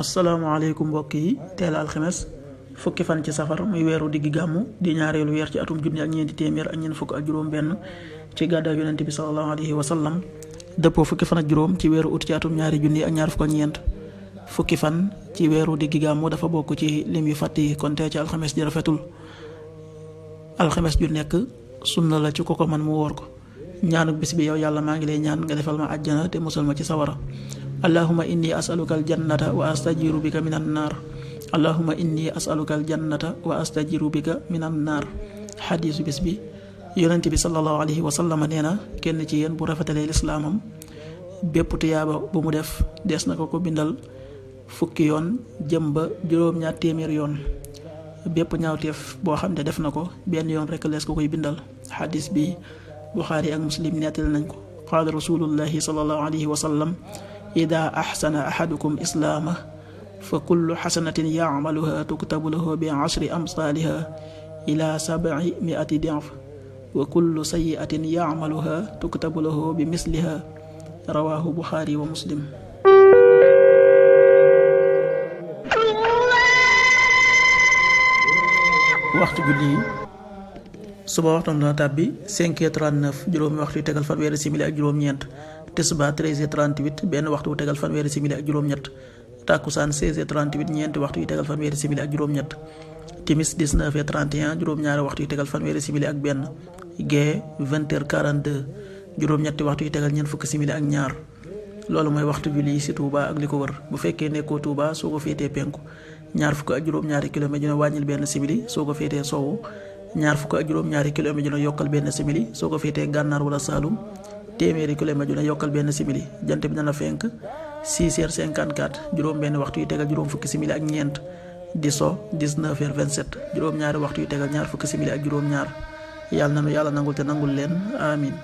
asalaamaaleykum mbokk yi teel alxames fukki fan ci safar muy weeru diggi gàmmu di ñaareelu weer ci atum junni ak ñeenti téeméer ak ñeent fukk ak juróom benn ci gàddaay yonent bi sallallahu alayhi wa sallam dëppoo fukki fan ak juróom ci weeru ut ci atum ñaari junni ak ñaar fukk ak ñeent. fukki fan ci weeru diggi gàmmu dafa bokk ci lim yu fàtt yi kon tey ci alxames ji rafetul. alxames ju nekk sunna la ci ko man mu woor ko. ñaanuk bis bi yow yàlla maa ngi lay ñaan nga defal ma àjjana te musal ma ci sawara. allahumma inni asaluka aljannata wa astajiru bika min annaar allahumma inni asaluka aljannata wa astajiru bika min annaar. xadiisu bis bi yonent bi sallallahu alayhi wa sallam nee na kenn ci yéen bu rafetalee lislaamam bépp tiyaaba bu mu def des na ko bindal fukki yoon jëm ba juróom-ñaar téeméer yoon. bépp ñaawteef boo xam ne def na ko benn yoon rekk lees ko koy bindal. xadiis bi buxaari ak muslim nettali nañ ko. qaala rasulullahi sallallahu alayhi wa sallam ida axsana ahadukum islaama fa kullu xasanatin yacmaluha tuktabu lahu bi ashri amsaaliha ila 700 dicf wa kullu sayiatin yacmaluha tuktabu lahu bi misliha rawaahu buxaari wa muslim. waxtu julli yi suba waxtam dana tàbbi 5h39 juróomi waxtu yu tegal fanweeri simili ak juróom-ñeent. tisbaar 13h38 benn waxtu wu tegal fanweeri simili ak juróom-ñett. takkusaan 16h38 ñeenti waxtu yu tegal fanweeri simili ak juróom-ñett. timis 19h31 juróom-ñaari waxtu yu tegal fanweeri simili ak benn. gee 20h42 juróom-ñetti waxtu yu tegal ñeent fukki simili ak ñaar. loolu mooy waxtu julli yi ci Touba ak li ko wër. bu fekkee nekkoo Touba soo ko féetee penku ñaar fukk ak juróom-ñaari kilomètre dina wàññil benn simili soo ko féetee sowwu ñaar fukk ak juróom-ñaari kilomètre dina yokkal benn simili soo ko féetee gànnaar wala Saalum téeméeri kilomètre dina yokkal benn simili. jant bi dana fenk 6h54 juróom benn waxtu yu tegal juróom fukki simili ak ñeent di so 19h27 juróom ñaari waxtu yu tegal ñaar fukki simili ak juróom ñaar. yàlla nanu yàlla nangul te nangul leen amin.